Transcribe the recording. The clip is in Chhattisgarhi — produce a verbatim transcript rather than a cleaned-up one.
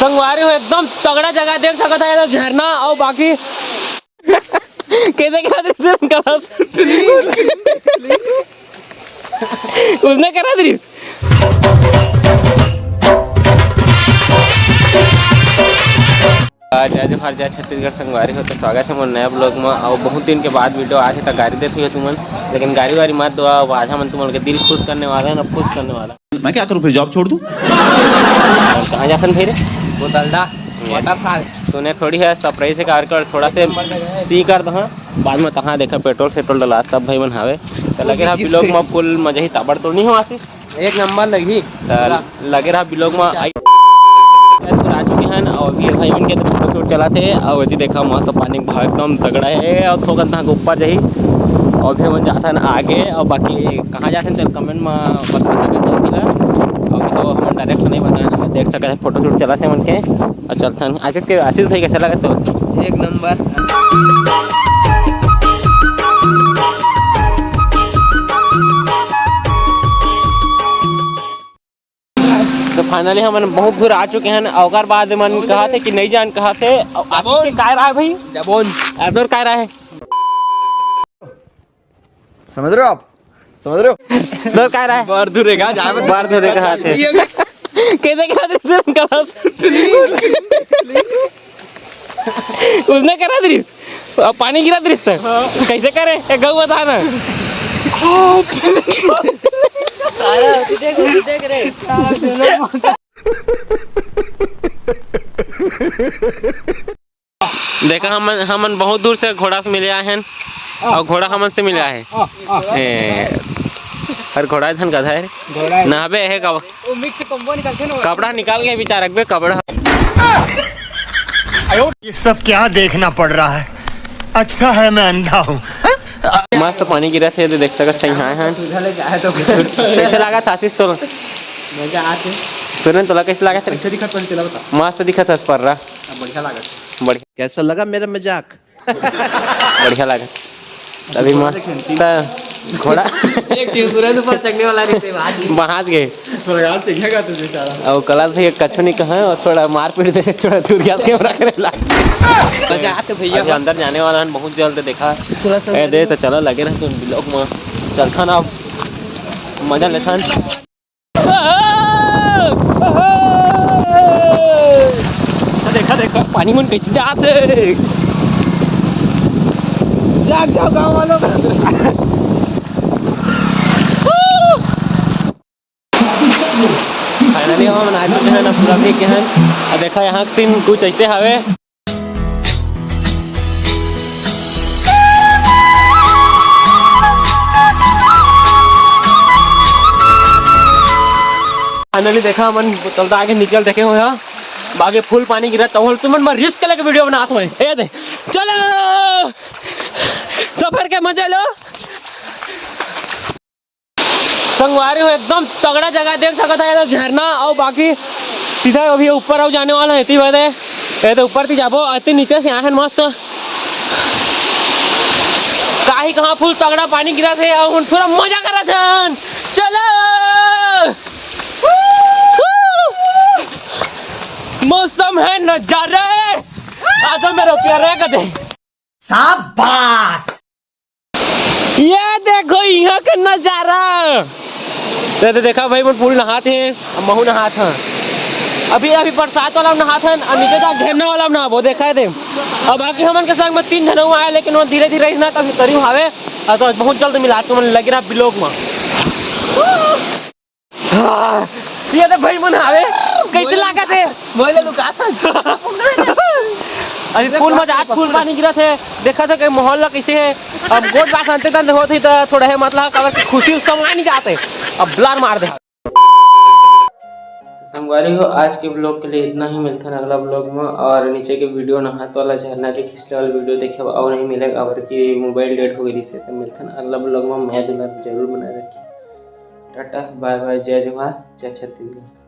संगवारी हो, एकदम तगड़ा जगह देख सकत है, ये झरना। और बाकी कैसे क्या दृश्य निकाला? उसने करा दृश्य। जय जोहार, जय छत्तीसगढ़ संगवारी हो, तो स्वागत है मोर नया ब्लॉग में। और बहुत दिन के बाद वीडियो आज है, तो गारी देत हुए तुमन, लेकिन गारी वारी मत दो, आधा मन तुमन के दिल खुश करने वाला है ना, खुश करने वाला। मैं क्या करूँ फिर, जॉब छोड़ दूँ? और कहाँ जाथन भाई रे? बोतलडा। Yes। Waterfall। सुने थोड़ी है, surprise है, कार कर थोड़ा से सी कर दहा, बाद में तहाँ देखा पेट्रोल सेट्रोल डला, सब भाई मन हावे। तो लगे रहा ब्लॉग में, फुल मजा ही ताबड़तोड़ नहीं हो आशीष। एक नंबर लगी। त लगे रहा ब्लॉग में। आई, आ चुके हैं और अभी भाई मन के तो फोटो शूट चला थे। और ये देखा मस्त पानी के भाव एकदम तगड़ा है और थोकन तक ऊपर जाही। और भी हमन जाथन आगे और बाकी कहाँ जाथन तो कमेंट में बता सकत हो फिलहाल। अभी तो हमन डायरेक्ट नहीं बताए ना, देख सकत है फोटो शूट चला थे मन के। और चलथन आशीष के, आशीष भाई कैसे लगा तो? एक नंबर। तो finally हमन बहुत दूर आ चुके हैं। ओकर बाद मन कहा थे कि नहीं जान कहा थे। अब आशीष के काय राय भाई? जबोन। अब तोर काय राय है? समझ रहे हो आप? समझ रहे हो? तोर काय राय है? बार दूर रहेगा, जाए मत। बार दूर रहेगा, हाँ, थे। ये कैसे क्या दृश्य निकाला? उसने करा दृश्य, अब पानी गिरा दृश्य। हाँ। कैसे करे? एक गऊ बता ना। देख, देख रे। देखा, हमन, हमन बहुत दूर से घोड़ा से मिले आए हैं। हाँ। और घोड़ा हमन से मिले आए हैं। हाँ, हाँ। ए, हर घोड़ा धन गधा है रे। घोड़ा है। नहाबे है कब? वो mix combo निकलते ना। कपड़ा निकाल के बिचार रखबे, कपड़ा। ये सब क्या देखना पड़ रहा है? अच्छा है मैं अंधा हूँ। मस्त पानी गिरा थे, तो देख सकत छई, हाँ, हाँ। सुधा ले जाए तो कैसे लगा था आशीष तोला? मजा आते। सुरेन तोला कैसे लगा था? कैसे दिखत पर चला बता। मस्त दिखत हस पर्रा। अब बढ़िया लागत। बढ़िया। कैसा लगा मेरा मजाक? बढ़िया लागत। अभी मस्त घोड़ा। एक टीम सुरेन ऊपर चढ़ने वाला नहीं थे, भाग गए। बहाज गए। थोड़ा गाल से क्या कहते थे साला? और कला से कछु नहीं कहा और थोड़ा मारपीट से थोड़ा दूर गैस कैमरा करे ला। मजा आते भैया। अभी अंदर जाने वाला है बहुत जल्द, देखा। थोड़ा सा ए, दे तो चलो, लगे रह तुम ब्लॉग में। चलता ना, अब मजा लेता। देखा, देखा, पानी मन कैसे जात हे। जाग जाओ गाँव वालों। Finally हम आ चुके हैं ना पूरा भी के हैं। अब देखा यहाँ के सीन कुछ ऐसे हवे। Finally देखा, हमन तलता आगे निकल देखे हुए हैं, बाकी फुल पानी गिरा, तो तुमन बर risk लेके वीडियो बनात होए। ए दे, चलो सफर के मजा लो। संगवारी हो, एकदम तगड़ा जगह देख सकत है, ये तो झरना और बाकी सीधा अभी ऊपर और जाने वाला है, इतनी बात है। ये तो ऊपर ती जाबो, इतनी नीचे से आए हैं मस्त। काहे कहाँ फुल तगड़ा पानी गिरा थे और उन पूरा मजा करत हन। चलो। मौसम है नजारे। आ जाओ मेरे प्यारे कदे। शाबाश। ये देखो यहाँ का नजारा। ये तो देखा भाई, मन पूल नहात हे, अब महू नहात हे। अभी, अभी बरसात वाला नहात हे, और नीचे जा घेरना वाला नहाबो, देखा है दे। अब बाकी हमन के संग में तीन झन आए, लेकिन वो धीरे धीरे इतना तभी करीब हावे, और तो बहुत जल्द मिला तुमन लगे रहा ब्लॉग में। हाँ, ये तो भाई मन हावे, कैसे लागत हे? मोबाइल लुका था। अरे फुल मजा, आज फुल पानी गिरा थे, देखा था कि माहौल ला कैसे है। अब गोट बात अंते तंत होत ही तो थोड़ा है मतलब काबर कि खुशी उस समय नहीं जाते, अब blur मार दे। संगवारी हो, आज के ब्लॉग के लिए इतना ही। मिलथन अगला ब्लॉग में, और नीचे के वीडियो नहात वाला झरना के खिंचले वाला वीडियो देखे और नहीं मिलेगा, काबर कि मोबाइल डेड हो गई से। तो मिलथन अगला ब्लॉग में, मया दुलार जरूर बनाए रखिए। टाटा, बाय बाय, जय जोहार, जय छत्तीसगढ़।